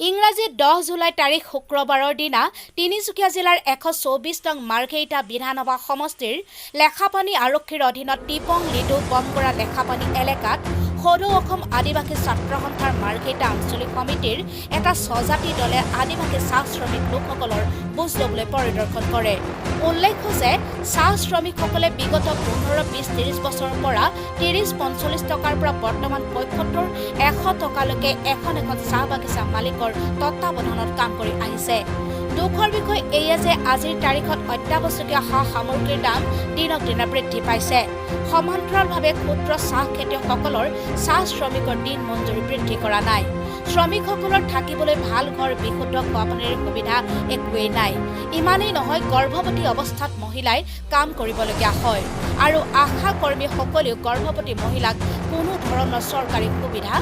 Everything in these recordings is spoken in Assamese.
ইংৰাজী 10 জুলাই তাৰিখ শুক্ৰবাৰৰ দিনা তিনিচুকীয়া জিলাৰ 124 নং মাৰ্ঘেৰিটা বিধানসভা সমষ্টিৰ লেখাপানী আৰক্ষীৰ অধীনত টিপং লিডু বমগৰা লেখাপানী এলেকাত সদৌ অসম আদিবাসী ছাত্ৰ সন্থাৰ মাৰ্ঘেৰিটা আঞ্চলিক সমিতিৰ এটা স্বজাতি দলে আদিবাসী চাহ শ্ৰমিক লোকসকলৰ বুজ ল'বলৈ পৰিদৰ্শন কৰে। উল্লেখ্য যে চাহ শ্ৰমিকসকলে বিগত 15, 20, 30 বছৰৰ পৰা 30, 45 টকাৰ পৰা বৰ্তমান 75, 100 টকালৈকে এখন এখন চাহ বাগিচা মালিকৰ তত্বাৱধানত কাম কৰি আহিছে। দুখৰ বিষয় এয়ে যে আজিৰ তাৰিখত অত্যাৱশ্যকীয় সা সামগ্ৰীৰ দাম দিনক দিনে বৃদ্ধি পাইছে। সমান্তৰালভাৱে ক্ষুদ্ৰ চাহ খেতিয়কসকলৰ চাহ শ্ৰমিকৰ দিন মজুৰি বৃদ্ধি কৰা নাই। শ্ৰমিকসকলৰ থাকিবলৈ ভাল ঘৰ, বিশুদ্ধ খোৱাপানীৰ সুবিধা একোৱেই নাই। ইমানেই নহয়, গৰ্ভৱতী অৱস্থাত মহিলাই কাম কৰিবলগীয়া হয় আৰু আশা কৰ্মীসকলেও গৰ্ভৱতী মহিলাক কোনো ধৰণৰ চৰকাৰী সুবিধা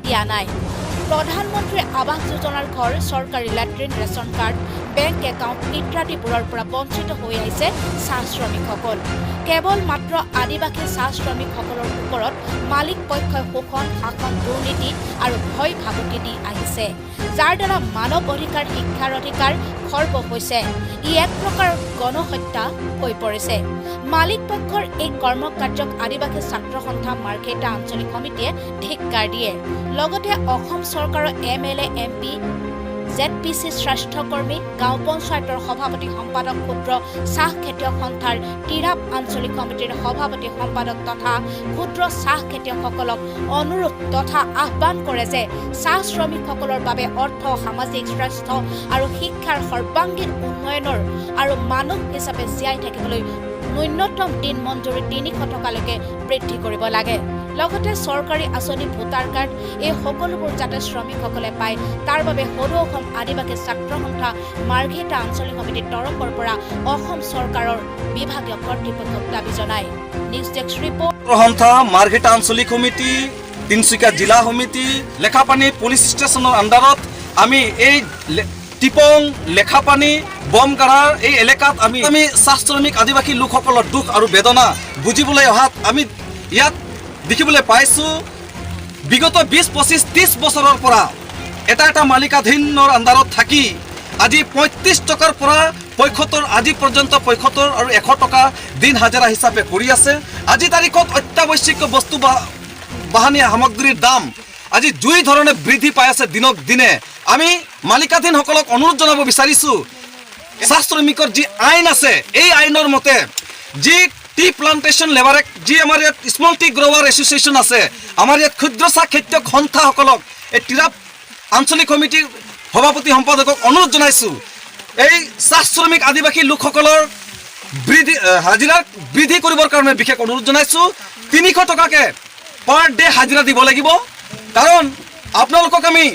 দিয়া নাই। প্ৰধানমন্ত্ৰী আৱাস যোজনাৰ ঘৰ, চৰকাৰী latrine, ration card, bank account ইত্যাদিবোৰৰ পৰা বঞ্চিত হৈ আহিছে চাহ শ্ৰমিকসকল। কেৱল মাত্ৰ আদিবাসী চাহ শ্ৰমিকসকলৰ ওপৰত মালিক পক্ষই শোষণ, শাসন, দুৰ্নীতি আৰু ভয় ভাবুকি দি আহিছে, যাৰ দ্বাৰা মানৱ অধিকাৰ, শিক্ষাৰ অধিকাৰ খৰ্ব হৈছে। ই এক প্ৰকাৰ গণহত্যা হৈ পৰিছে। মালিক পক্ষৰ এই কৰ্মকাৰ্যক আদিবাসী ছাত্ৰ সন্থা মাৰ্ঘেৰিটা আঞ্চলিক সমিতিয়ে ধিক্কাৰ দিয়ে। লগতে অসম চৰকাৰৰ M L A, M P, Z P C, স্বাস্থ্যকৰ্মী, গাঁও পঞ্চায়তৰ সভাপতি, সম্পাদক, ক্ষুদ্ৰ চাহ খেতিয়ক সন্থাৰ টিৰাপ আঞ্চলিক সমিতিৰ সভাপতি, সম্পাদক তথা ক্ষুদ্ৰ চাহ খেতিয়কসকলক অনুৰোধ তথা আহ্বান কৰে যে চাহ শ্ৰমিকসকলৰ বাবে অৰ্থ, সামাজিক, স্বাস্থ্য আৰু শিক্ষাৰ সৰ্বাংগীন উন্নয়নৰ আৰু মানুহ হিচাপে জীয়াই থাকিবলৈ ন্যূনতম দিন মজুৰি 300 টকালৈকে বৃদ্ধি কৰিব লাগে। লগতে চৰকাৰী আঁচনি, ভোটাৰ কাৰ্ড, এই সকলোবোৰ যাতে শ্ৰমিকসকলে পায়, তাৰ বাবে সদৌ অসম আদিবাসী ছাত্ৰ সন্থা মাৰ্ঘেৰিটা আঞ্চলিক সমিতিৰ তৰফৰ পৰা অসম চৰকাৰৰ বিভাগীয় কৰ্তৃপক্ষক দাবী জনায়। News desk report. সন্থা মাৰ্ঘেৰিটা আঞ্চলিক সমিতি, তিনিচুকীয়া জিলা সমিতি, লেখাপানী পুলিচ ষ্টেচনৰ আণ্ডাৰত আমি এই টিপং, লেখাপানী, বমগাড়াৰ এই এলেকাত আমি চাহ শ্ৰমিক আদিবাসী লোকসকলৰ দুখ আৰু বেদনা বুজিবলৈ অহাত আমি ইয়াত দেখিবলৈ পাইছোঁ, বিগত 20, 25, 30 বছৰৰ পৰা এটা এটা মালিকাধীনৰ আণ্ডাৰত থাকি আজি 35 টকাৰ পৰা 75, আজি পৰ্যন্ত 75 আৰু 100 টকা দিন হাজিৰা হিচাপে কৰি আছে। আজি তাৰিখত অত্যাৱশ্যকীয় বস্তু বা বাহানি সামগ্ৰীৰ দাম আজি জুই ধৰণে বৃদ্ধি পাই আছে দিনক দিনে। আমি মালিকাধীনসকলক অনুৰোধ জনাব বিচাৰিছোঁ, চাহ শ্ৰমিকৰ যি আইন আছে, এই আইনৰ মতে যি টি প্লান্টেশ্যন লেবাৰ এক্ট, যি আমাৰ ইয়াত স্মল টি গ্ৰ'ৱাৰ এছ'চিয়েশ্যন আছে, আমাৰ ইয়াত ক্ষুদ্ৰ চাহ খেতিয়ক সন্থাসকলক, এই টিৰাপ আঞ্চলিক সমিতিৰ সভাপতি, সম্পাদকক অনুৰোধ জনাইছোঁ, এই চাহ শ্ৰমিক আদিবাসী লোকসকলৰ বৃদ্ধি হাজিৰা বৃদ্ধি কৰিবৰ কাৰণে বিশেষ অনুৰোধ জনাইছোঁ। 300 টকাকে পাৰ ডে হাজিৰা দিব লাগিব। কাৰণ আপোনালোকক আমি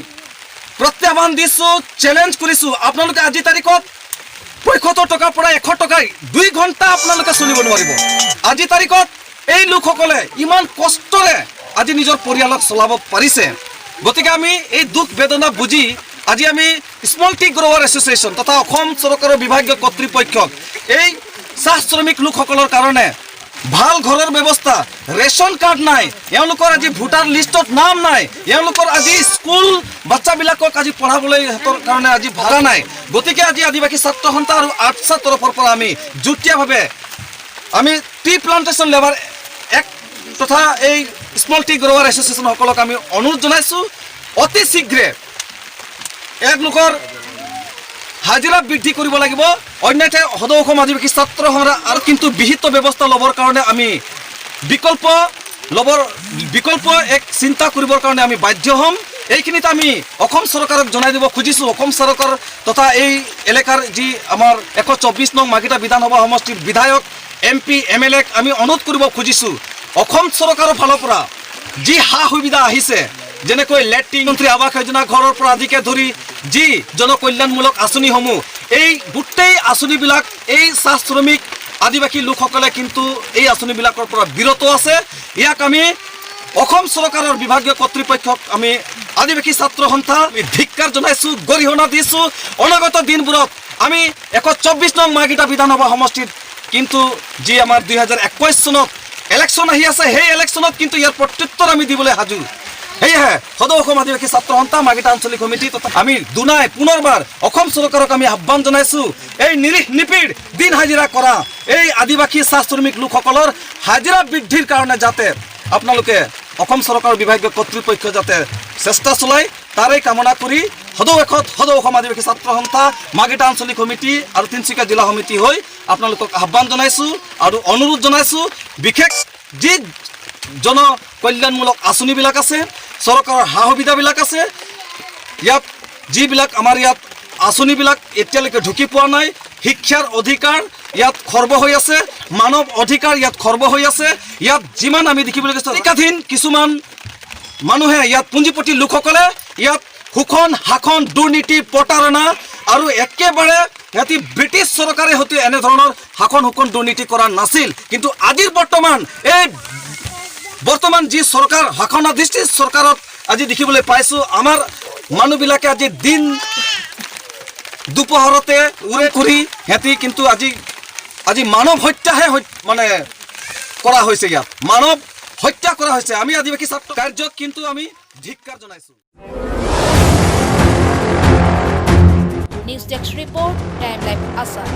প্ৰত্যাহ্বান দিছোঁ, চেলেঞ্জ কৰিছোঁ, আপোনালোকে আজি তাৰিখত 75 টকাৰ পৰা 100 টকাই 2 ঘণ্টা আপোনালোকে চলিব নোৱাৰিব। আজি তাৰিখত এই লোকসকলে ইমান কষ্টৰে আজি নিজৰ পৰিয়ালক চলাব পাৰিছে। গতিকে আমি এই দুখ বেদনা বুজি আজি আমি স্মল টি গ্ৰ'ৱাৰ এছ'চিয়েশ্যন তথা অসম চৰকাৰৰ বিভাগীয় কৰ্তৃপক্ষক এই চাহ শ্ৰমিক লোকসকলৰ কাৰণে ভাল ঘৰৰ ব্যৱস্থা, ৰেচন কাৰ্ড নাই এওঁলোকৰ, আজি ভোটাৰ লিষ্টত নাম নাই এওঁলোকৰ, আজি স্কুল বাচ্চাবিলাকক আজি পঢ়াবলৈ সিহঁতৰ কাৰণে আজি ভাড়া নাই। গতিকে আজি আদিবাসী ছাত্ৰ সন্থা আৰু আটছাৰ তৰফৰ পৰা আমি যুটীয়াভাৱে আমি টি প্লান্টেশ্যন লেবাৰ এক্ট তথা এই স্মল টি গ্ৰ'ৱাৰ এছ'চিয়েশ্যনসকলক আমি অনুৰোধ জনাইছোঁ, অতি শীঘ্ৰে এওঁলোকৰ হাজিৰা বৃদ্ধি কৰিব লাগিব। অন্যথাই সদৌ অসম আদিবাসী ছাত্ৰ সন্থা আৰু কিন্তু বিহিত ব্যৱস্থা ল'বৰ কাৰণে আমি বিকল্প ল'বৰ বিকল্প এক চিন্তা কৰিবৰ কাৰণে আমি বাধ্য হ'ম। এইখিনিতে আমি অসম চৰকাৰক জনাই দিব খুজিছোঁ, অসম চৰকাৰ তথা এই এলেকাৰ যি আমাৰ 124 নং মাৰ্ঘেৰিটা বিধানসভা সমষ্টিৰ বিধায়ক, এম পি, এম এল এক আমি অনুৰোধ কৰিব খুজিছোঁ, অসম চৰকাৰৰ ফালৰ পৰা যি সা সুবিধা আহিছে, যেনেকৈ লেট্ৰিন, মন্ত্ৰী আৱাস যোজনা, ঘৰৰ পৰা আদিকে ধৰি যি জনকল্যাণমূলক আঁচনিসমূহ, এই গোটেই আঁচনিবিলাক এই চাহ শ্ৰমিক আদিবাসী লোকসকলে কিন্তু এই আঁচনিবিলাকৰ পৰা বিৰত আছে। ইয়াক আমি অসম চৰকাৰৰ বিভাগীয় কৰ্তৃপক্ষক আমি আদিবাসী ছাত্ৰ সন্থা আমি ধিক্কাৰ জনাইছোঁ, গৰিহণা দিছোঁ। অনাগত দিনবোৰত আমি 124 নং মাৰ্ঘেৰিটা বিধানসভা সমষ্টিত কিন্তু যি আমাৰ 2021 চনত ইলেকশ্যন আহি আছে, সেই ইলেকশ্যনত কিন্তু ইয়াৰ প্ৰত্যুত্তৰ আমি দিবলৈ সাজু। সেয়েহে সদৌ অসম আদিবাসী ছাত্ৰ সন্থা মাৰ্ঘেৰিটা আঞ্চলিক সমিতি তথা আমি দুনাই পুনৰবাৰ অসম চৰকাৰক আমি আহ্বান জনাইছোঁ, এই নিৰীহ নিপীড় দিন হাজিৰা কৰা এই আদিবাসী চাহ শ্ৰমিক লোকসকলৰ হাজিৰা বৃদ্ধিৰ কাৰণে যাতে আপোনালোকে অসম চৰকাৰৰ বিভাগীয় কৰ্তৃপক্ষ যাতে চেষ্টা চলায়, তাৰে কামনা কৰি সদৌ শেষত সদৌ অসম আদিবাসী ছাত্ৰ সন্থা মাৰ্ঘেৰিটা আঞ্চলিক সমিতি আৰু তিনিচুকীয়া জিলা সমিতি হৈ আপোনালোকক আহ্বান জনাইছোঁ আৰু অনুৰোধ জনাইছোঁ। বিশেষ যি জনকল্যাণমূলক আঁচনিবিলাক আছে, চৰকাৰৰ সা সুবিধাবিলাক আছে, ইয়াত যিবিলাক আমাৰ ইয়াত আঁচনিবিলাক এতিয়ালৈকে ঢুকি পোৱা নাই, শিক্ষাৰ অধিকাৰ ইয়াত খৰ্ব হৈ আছে, মানৱ অধিকাৰ ইয়াত খৰ্ব হৈ আছে। ইয়াত যিমান আমি দেখিবলৈ পাইছোঁ, একাধীন কিছুমান মানুহে ইয়াত পুঁজিপতি লোকসকলে ইয়াত শোষণ, শাসন, দুৰ্নীতি, প্ৰতাৰণা আৰু একেবাৰে সিহঁতি ব্ৰিটিছ চৰকাৰে হয়তো এনেধৰণৰ শাসন, শোষণ, দুৰ্নীতি কৰা নাছিল। কিন্তু আজিৰ বৰ্তমান এই বৰ্তমান যি চৰকাৰ, শাসনাধিষ্ঠিত চৰকাৰত আজি দেখিবলৈ পাইছোঁ, আমাৰ মানুহবিলাকে আজি দিন দুপহৰতে উৰে কৰি সিহঁতি কিন্তু আজি আজি মানৱ হত্যাহে মানে কৰা হৈছে। ইয়াত মানৱ হত্যা কৰা হৈছে। আমি আদিবাসী ছাত্ৰ কাৰ্যক কিন্তু আমি ধিক্কাৰ জনাইছোঁ। News desk report, Time Live Assam.